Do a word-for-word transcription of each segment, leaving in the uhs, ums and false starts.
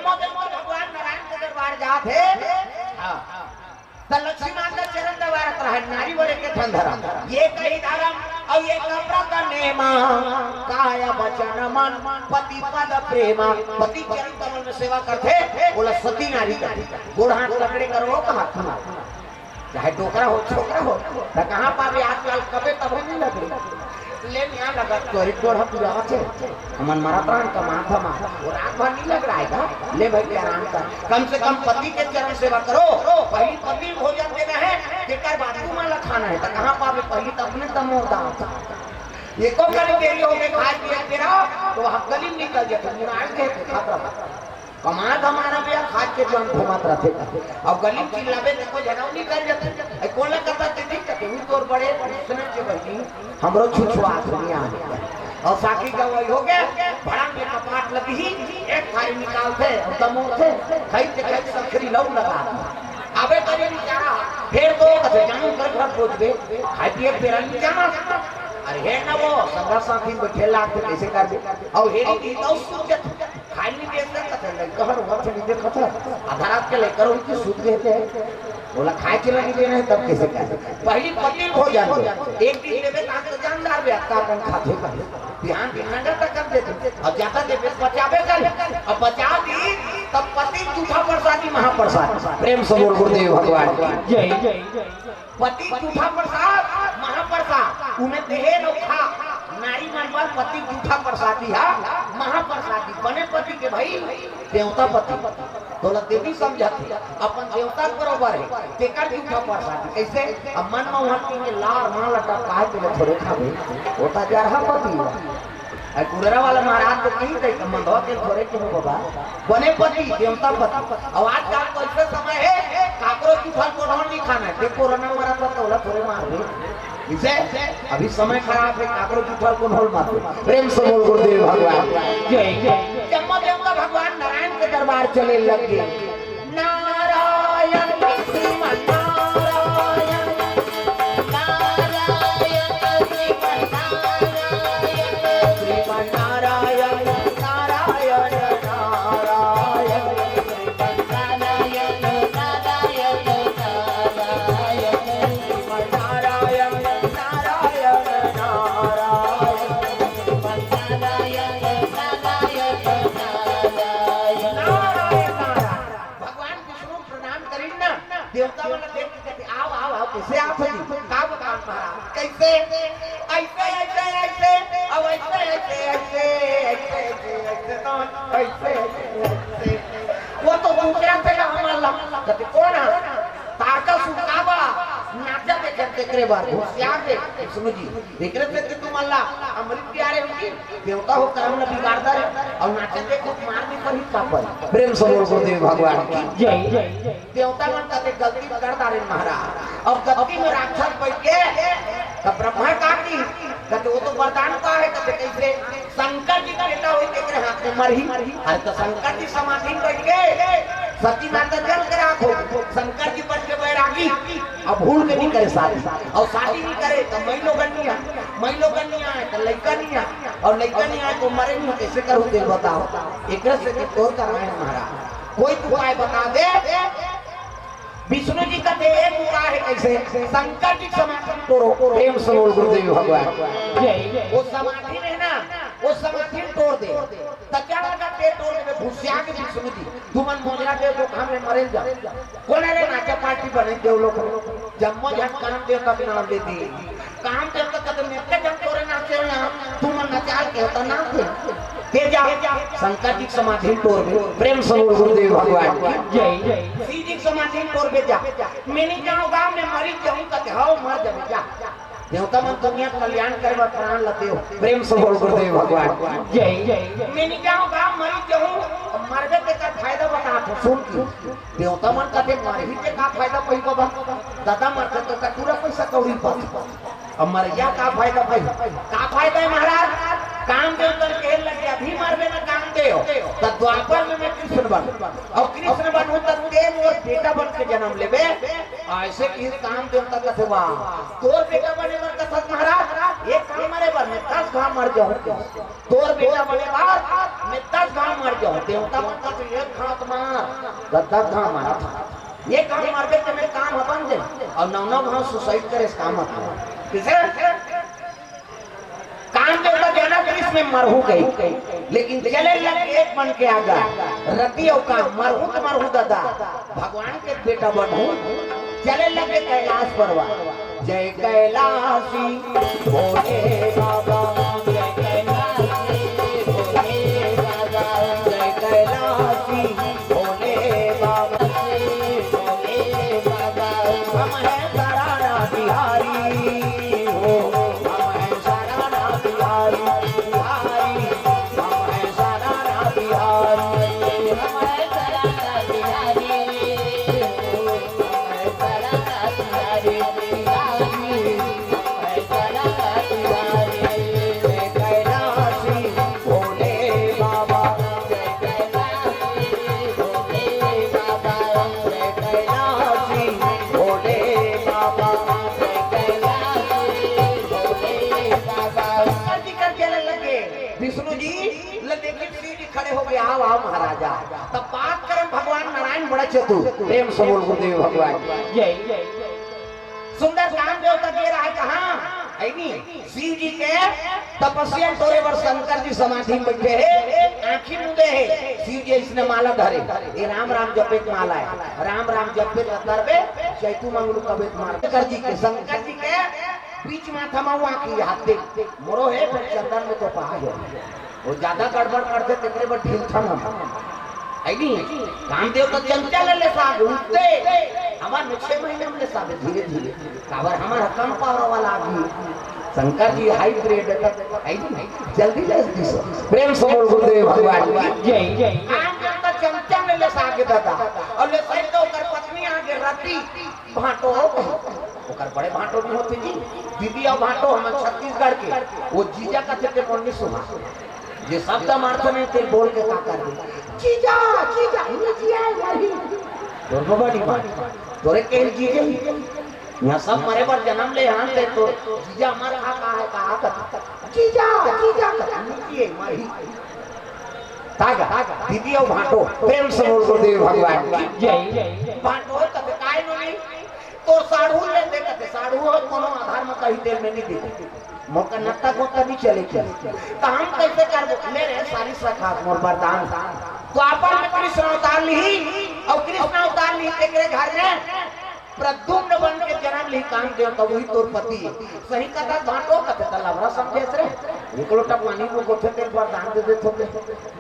जब मोर भगवान नारायण के दरबार जात हे, हाँ। त लक्ष्मी माता चरण दबारत रहय, नारी बर एके ठन धरम, ये कही धरम, अउ ये कपड़ा का नेमा, काय बचन मन, पति पद प्रेमा, पति चरण कमल में सेवा करथे, ओला सती नारी कथे, गोड़ हाथ लकड़े करो कहा, चाहे डोकरा हो, छोकरा हो, त कहाँ पाबे आजकल, कबे तबे नहीं लगे। ले मियाँ लगत तोरी तोर हम पूरा बचे। हमन मरत रहन कमा धमा। वो रात भर नहीं लग रहा है का? ले भाई, आराम कर। कम से कम पति के चरण सेवा करो। पहली पति भोजन देना है, जेकर बाद तू माला खाना है। त कहाँ पाबे पहली त अपने तमो दाव। एको कनी देरी हो गए खाए पिए के रहो, तो वहाँ गली में निकल जाते, मुराई के खात रहो। कमा धमाना भी यार खाए के जौन घूमत रहते। अब गली में चिल्लाबे त कोई झगड़ा नहीं कर जाते। ए, कोला कता दीदी कते हुई तोर बड़े सुने के बहिनी, हमरो छुछुआ दुनिया में। और साकी का वही हो गए, भड़ा में कपाट लगी ही, एक थारी निकालते, और तमोते, खाई ते खाई सखरी लऊ लगा। अबे कभी बेचारा, फिर तो कते जानू कर घर पहुंच गए, खाई पिए पेरा नहीं जाना। अरे हे ना वो, संगा साथी बैठे लागते कैसे कर दे। और हेरी की तो सूझत। खाए नहीं दे सकत है, लइका हर वक्त नहीं देखत है। आधा रात के लइका रोई के सूत गए थे। बोला, "खाए के नहीं देना है, तब कैसे खाए?" पहली पति भोजन दे। एक दिन देवे, तहां तो जानदार बे, अक्का कन खाते कर। बिहान दिन नंगा तक कर देते। अब ज्यादा देवे, बचावे कर। अब बचा दी, तब पति जूठा प्रसादी महाप्रसाद। प्रेम से बोल गुरुदेव भगवान की। जय। पति जूठा प्रसाद, महाप्रसाद, उमे देहे न खा। नारी मन बर पति जूठा प्रसादी हा, महाप्रसादी। बने पति के भाई, देवता पति। तोला देवी समझत हे, अपन देवता के बरोबर हे, तेकर जूठा प्रसादी। कैसे? अब मन में उहाँ के लार मां लटा काहे के थोरे खाबे, होता जा रहा पति। अरे कुड़रा वाला महाराज तो कही गई कि मंदवा के थोरे के हो बाबा, बने पति, देवता पति। अब आज का तो ऐसे समय है, काकरो की फल को नहीं खाना है। देखो, कोरोना मरा था, तोला थोरे मार दे। इसे अभी समय खराब है, काकरो की फल को नहीं मार दे। प्रेम से बोल गुरुदेव भगवान। जय जय। जम्मा देवता भगवान नारायण के दरबार चले लग गए। नारायण श्रीमन नारायण, नारायण श्रीमन नारायण, श्रीमन नारायण, नारायण, नारायण, श्रीमन नारायण, नारायण, नारायण, श्रीमन नारायण, नारायण, नारायण, श्रीमन नारायण, नारायण, नारायण। नारायण, नारायण। भगवान विष्णु प्रणाम करिन ना, देवता मन देख के कहते, "आओ, आओ, आओ, कैसे आप हो जी?" "का बताओ महाराज, कैसे?" "ऐसे, ऐसे, ऐसे, अब ऐसे, ऐसे, ऐसे, ऐसे, ऐसे, ऐसे, तो ऐसे, ऐसे, ऐसे।" वो तो दूसरा से ना हमारा कहते, "कौन है?" "तारका सुनकावा, नाचा देखे तेकरे बार, होशियार दे, सुनो जी।" एकरे से कि तुमन ला अमृत पियारे होही, देवता हो करम ल बिगाड़ डारे, अउ नाचे देखो मार भी पड़ी का पड़ी। प्रेम से बोल गुरुदेव भगवान की जय। देवता मन का ते गलती कर डारे महाराज, अउ गलती में राक्षस बैठ के तब ब्रह्मा का की कहते, वो तो वरदान का है, कहते कैसे? शंकर जी का बेटा होई तेकरे हाथ में मरही। अरे तो शंकर जी समाधि में बैठ के सती माता जल के राखो, शंकर जी बन के बैरागी। अब भूल के नहीं करे शादी, अउ शादी नहीं करे तो मई लोगन नहीं आए, मई लोगन नहीं आए तो लइका नहीं आए, अउ लइका नहीं आए तो मरे नहीं, कैसे करूँ तेल बताओ? एकरे से के तोर कराए महाराज, कोई उपाय बता दे। विष्णु जी का दे एक उपाय है, कैसे? शंकर जी समाधि तोड़ो। प्रेम से बोल गुरुदेव भगवान। जय। वो समाधि में ना, वो समाधि तोड़ दे, तचाल का पेट तोड़ दे, घुसिया के विष्णु जी, तुमन मोजरा दे दो, हम मरे जा। कोने रे नाचा पार्टी बने देव लोग, जम्मो झन काम देवता के नाम लेती। काम देवता कहते, "मैं के जब तोरे नाचे हो यहाँ, तुमन नचाल के होता नाचे।" दे जा, शंकर जी के समाधि तोड़ दे। प्रेम से बोल गुरुदेव भगवान की जय। शिव जी के समाधि तोड़ दे जा। मैं नहीं जाऊँ गाँव में, मरी जाऊँ कहते, "हाओ, मर जाबे जा।" देवता मन दुनिया के कल्याण करे बर प्राण ल देव। प्रेम से बोल गुरुदेव भगवान की जय। मैं नहीं जाऊँ गाँव, मरी जाऊँ, मरबे तेकर फायदा बता, सुन की। देवता मन कहते, "मरही ते का फायदा पाही बाबा? दादा मरते तो का पूरा पैसा कौड़ी पाही। अब मरया का फायदा पाही? का फायदा है महाराज?" काम देव तन कहे लगे, "अभी मरबे ना काम देव, त द्वापर में मैं कृष्ण बन, अउ कृष्ण बन हो त ते मोर बेटा बन के जन्म लेबे।" ऐसे कि काम देवता कहते, "वाह, तोर बेटा बने बर कहत महाराज, एक काम मरे बर मैं दस घाव मर जाऊँ।" तोर बेटा बने बर मैं दस घाव मर जाऊँ। देवता मन का तो एक घाव दस दस घाव मारा था। ये काम मार के तुम्हें काम अपन दे और नौ नौ घाव सुसाइड करे, इसका मतलब किसे? काम के ऊपर जाना कृष्ण में मरहू गई, लेकिन चले लग एक मन के आगा। रतियों का मरहू तो मरहू दादा, भगवान के बेटा बनहू। चले लगे कैलाश पर्वत। जय कैलाशी भोले बाबा, जय कैलाशी भोले बाबा, जय कैलाशी भोले बाबा, भोले बाबा। हम हैं शराना बिहारी हो, हम हैं शराना बिहारी, बिहारी। हम हैं शराना बिहारी, हम हैं शराना बिहारी। विष्णु जी ल देखे, शिव जी खड़े हो गए, "आओ, आओ महाराजा।" तब बात करन भगवान नारायण बड़ा चतुर, प्रेम से बोल गुरुदेव भगवान। जय। सुंदर काम देवता के रहा कहाँ? है नी? शिव जी के तपस्या टोरे बर शंकर जी समाधि में बैठे हे, आँखी मूंदे हे। शिव जी इसने माला धरे, ये राम राम जपे के माला है, राम राम जपे के करबे, चैतू मंगलू कबे के मार। शंकर जी के, शंकर जी के बीच माथा में वो आँखी हाथ दे, मोरो हे, फिर चंदन में तो पहा हे। वो ज्यादा गड़बड़ करथे, तेकरे बर ढीलथन हम। है नी? कामदेव तो चंचल ले साग उठते, हमर में छह महीने में ले साग धीरे धीरे। काबर हमर कम पावर वाला आदमी। शंकर जी हाई ग्रेड है, है नी? जल्दी जल्दी सो। प्रेम से बोल गुरुदेव भगवान की जय। कामदेव तो चंचल ले साग दादा। और ले सही तो ओकर पत्नी आगे रति भांटो हो गई। ओकर बड़े भांटो भी होते जी, दीदी और भांटो हमन छत्तीसगढ़ के। वो जीजा का चक्कर कौन नहीं सुना। जे शब्द मारथन तेल बोल के का कर दे? जीजा, जीजा, नहीं जिया है मरी। तोर बाबा नहीं मार। तोरे के जीजे ही। यहाँ सब मरे बर जन्म ले, यहाँ से तो जीजा मर खा का है, कहा कर। जीजा, जीजा, नहीं जिए मरी। तागा, दीदी और भांटो, प्रेम से बोल गुरुदेव भगवान की जय। भांटो कब काय नो नहीं? तो साढ़ू ले दे कते, साढ़ू हो कोनो आधार में कहीं तेल में नहीं दे। मोका नत्ता गोता नहीं चले के। तो हम कैसे करबो? ले रे सारी सखा मोर वरदान। तो आपन में कृष्ण अवतार ली, और कृष्ण अवतार ली तेरे घर में प्रद्युम्न बन के जन्म ली कामदेव, तो वही तोर पति है। सही कथा भांटो कथे त लबरा समझे रे। एक लोटा पानी को गोथे तेल वरदान दे दे थोके।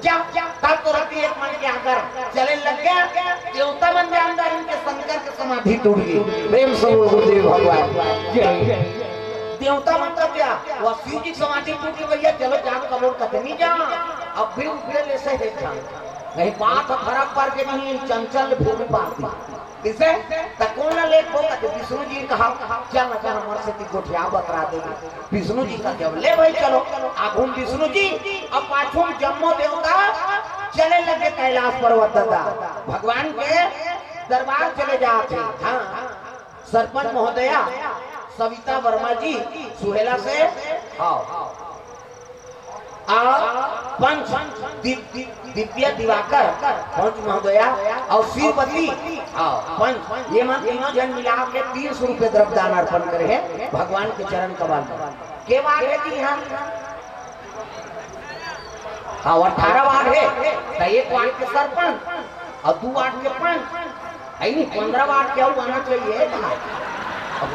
जा, जा, तब तो रति एक मन के आकर चले लग गया। देवता मन जानदार इनके शंकर के समाधि टूट गई। प्रेम से बोल गुरुदेव भगवान। जय। देवता मन का क्या? वो शिव जी की समाधि टूट गई भैया, चलो जाग कबोर कते नहीं जा। अब भी उठे ले से है जान। नहीं बात फर्क पड़ के नहीं, चंचल भूमि पाती। किसे? त कोन ला लेखबो कथे विष्णु जी कहा, चल ना हमर से ती गोठिया बतरा दे। विष्णु जी का जब ले भाई चलो, आगुम विष्णु जी, अब पाछुम जम्मो देवता चले लगे कैलाश पर्वत दादा। भगवान के दरबार चले जाते। हाँ, सरपंच महोदया सविता वर्मा जी सुहेला से, हाँ। अउ पंच दि-, दि-, दिव्या दिवाकर, पंच महोदया, अउ श्रीमती, अउ पंच, ये मन तीनों झन मिला के तीन सौ रुपये द्रव्य दान अर्पण करे हे भगवान के चरण कमल में। के वार्ड हे जी हम? हाँ, अठारह वार्ड हे, त एक वार्ड के सरपंच अउ दू वार्ड के पंच, है नहीं, पन्द्रह वाट के अउ आना चाहिए था। अब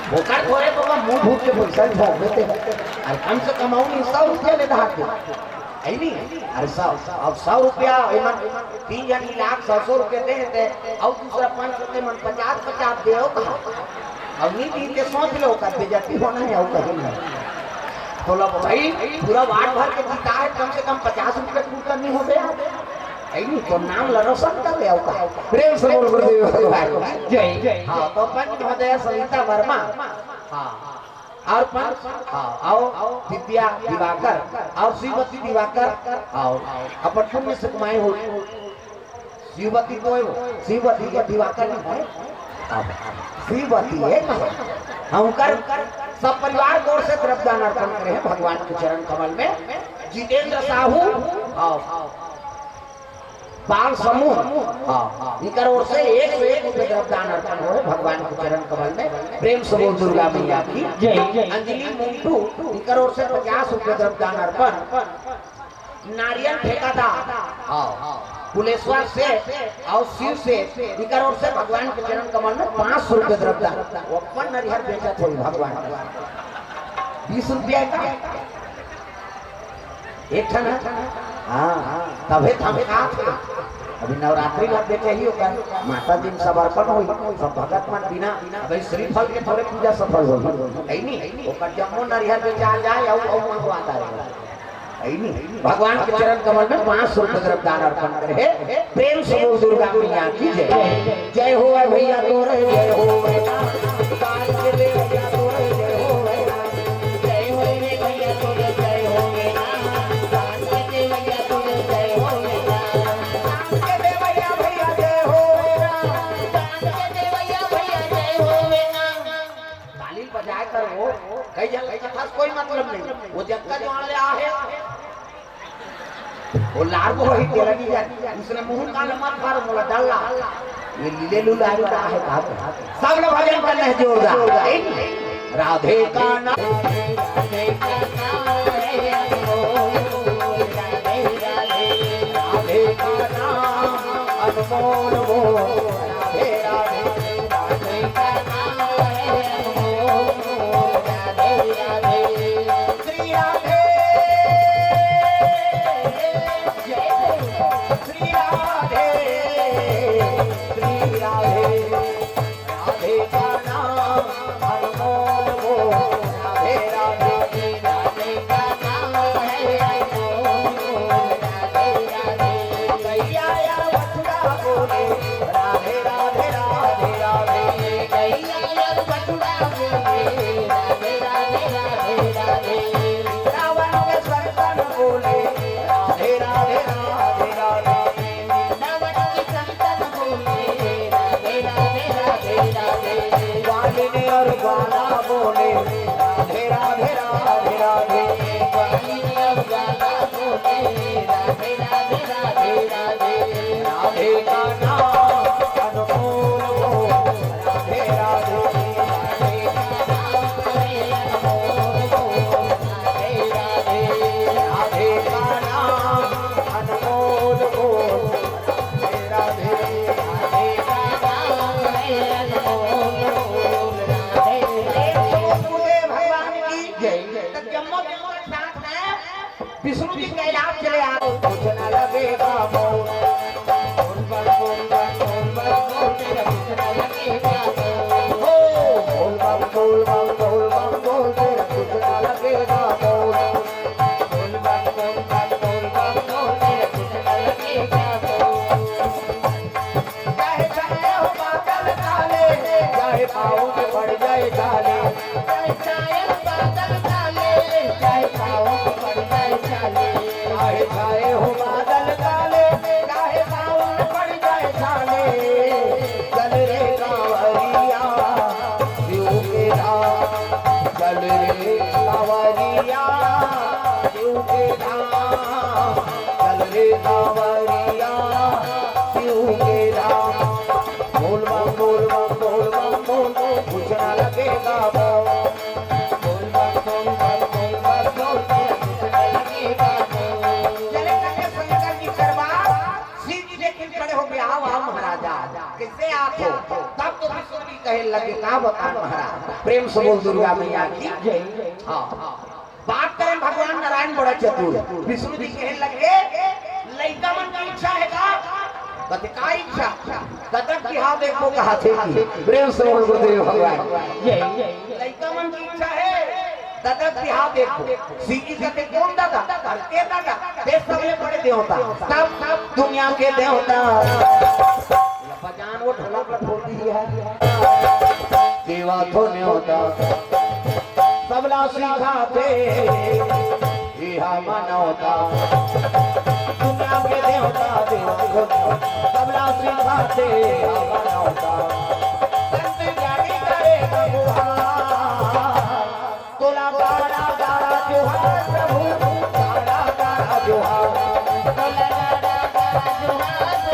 भोकर थोरे तो का मुंह भूख के पैसा भी भोग देते हैं। अरे कम से कम अउ नहीं, सौ रुपया ले धार दे। है नहीं? अरे सौ, अब सौ रुपया, एमन तीन जन मिला के सौ सौ रुपया दे देते, अउ दूसरा पाँच सौ के मन पचास पचास दे हो कहा। अब नहीं दी के सोच लो, कर बेइज्जती होना है, अउ कहीं नहीं। तो लो भाई, पूरा वाट भर के जीता है, कम से कम पचास रुपया कुछ तो नहीं हो गया। है नहीं, तो नाम ल रोशन कर ले, अउ का। प्रेम से बोल गुरुदेव भगवान की जय। हाँ, तो पंच महोदय सविता वर्मा, हाँ, अउ पंच, हाँ, अउ दिव्या दिवाकर, अउ श्रीमती दिवाकर, अउ अपन पुण्य से कमाए हो। श्रीमती तो है वो, श्रीमती के दिवाकर नहीं है। अब श्रीमती है कहाँ? हाँ, उनकर सब परिवार की ओर से द्रव्य दान अर्पण करे हैं भगवान के चरण कमल में। जितेंद्र साहू, हाँ, बाल समूह, हाँ, इनकर ओर से एक सौ एक रुपये द्रव्य दान अर्पण होए भगवान के चरण कमल में। प्रेम से बोल दुर्गा मैया की जय। अंजलि मुंटू, इनकर ओर से पचास रुपये द्रव्य दान अर्पण। नारियल ठेकेदार, हाँ, कुलेश्वर से और शिव से, इनकर ओर से भगवान के चरण कमल में पाँच सौ रुपये द्रव्य दान। वो अपन नरिहर बेचत होई भगवान के। बीस रुपया का एक ठन है। हाँ, तभे थमका थे। अभी नवरात्रि लग के चाहिए ओकर, माता जी में समर्पण होई, सब भगत मन बिना, अबे श्रीफल के थोड़े पूजा सफल होई, है नी? ओकर जम्मो नरिहर बेचा जाए, अउ, अउ मंगवाता रहे, है नी? भगवान के चरण कमल में पाँच सौ रुपये द्रव्य दान अर्पण करे हे। प्रेम से बोल दुर्गा मैया की जय। जय हो भैया तोरे, जय हो भैया। जय हो रे भैया तोरे, जय हो रे। दान के देवैया तोरे, जय हो रे। दान के देवैया भैया, जय हो रे। दान के देवैया भैया, जय हो रे। ताली बजाए कर वो, कई जन कथा से कोई मतलब नहीं। वो जब का जो आले आहे, वो लार को वही तेरा नहीं जाती। उसने मुंह कान मत मारो, मोला डल्ला। ये लीले लुलारी का है, कहा तो। सब लोग भजन करने हैं जोरदार। राधे का नाम, राधे का नाम है अनमोल, राधे राधे। राधे का नाम अनमोल वो, राधे राधे। राधे का नाम है अनमोल, राधे राधे। श्री राधे, जय श्री राधे, श्री राधे। राधे का नाम अनमोल वो, राधे राधे। राधे का नाम है अनमोल, राधे राधे। गैया या बछड़ा बोले, राधे राधे, राधे राधे। गैया या बछड़ा बोले, राधे राधे, राधे राधे। रावण के संतन बोले, राधे राधे, राधे राधे। रावण के संतन बोले, राधे राधे, राधे राधे। ग्वालिन और ग्वाला बोले, राधे राधे, राधे राधे। ग्वालिन और ग्वाला बोले, राधे राधे, राधे राधे। राधे का नाम अनमोल वो, राधे राधे। राधे का नाम है अनमोल वो, राधे राधे। राधे का नाम अनमोल वो, राधे राधे। राधे का नाम है अनमोल वो, राधे राधे। भगवान की जय। तो जम्मो जम्मो साथ में विष्णु जी कैलाश चले आ। कुछ न लगेगा मोर। बोल बम, बोल बम, बोल बम, बोल बम, बोल, तेरा कुछ न लगेगा मोर। हो। बोल बम, बोल बम, बोल बम, बोल, तेरा कुछ न लगेगा मोर। बोल बम, बोल बम, बोल बम, बोल, तेरा कुछ न लगेगा मोर। चाहे छाए हो बादल काले, चाहे पाँव में पड़ जाए छाले। चाहे छाए हो बादल काले, चाहे पाँव में पड़ जाए छाले। चाहे छाए हो बादल काले, चाहे पाँव में पड़ जाए छाले। चल रे कांवरिया, शिव के धाम। चल रे कांवरिया, शिव के धाम। चल रे कांवरिया, शिव के धाम। बोल बम, बोल बम, बोल बम, बोल बम, कुछ ना लगेगा मोर। बोल बम, बोल बम, बोल बम, बोल बम, कुछ ना लगेगा मोर। चले जाके शंकर जी दरबार, शिव जी लेकिन खड़े हो गए, "आओ, आओ महाराजा, कैसे आप हो?" तब तो विष्णु जी कहे लगे, "का बताएं महाराज।" प्रेम से बोल दुर्गा मैया की जय। हाँ। बात करें भगवान नारायण बड़ा चतुर। विष्णु जी कहे लगे, "लइका मन की इच्छा है का?" कहते, "का इच्छा?" "ददक बिहाव देखबो कहा थे कि।" प्रेम से बोल गुरुदेव भगवान। लइका मन की इच्छा है, ददक बिहाव देखबो। शिव जी कहते, "कौन दादा?" "अरे ते दादा, ते सबले बड़े देवता।" तब, तब दुनिया के देवता। बजान वो ढोलक ला फोड़ दी है। देवा तो न्योता, सबला सिखाथे, इहा मनौता। दुनिया के देवता, देवा तो न्योता, सबला सिखाथे, इहा मनौता। संत ज्ञानी करे बबुआ। तोला गाड़ा गाड़ा जोहार प्रभु, गाड़ा गाड़ा जोहार। तोला गाड़ा गाड़ा जोहार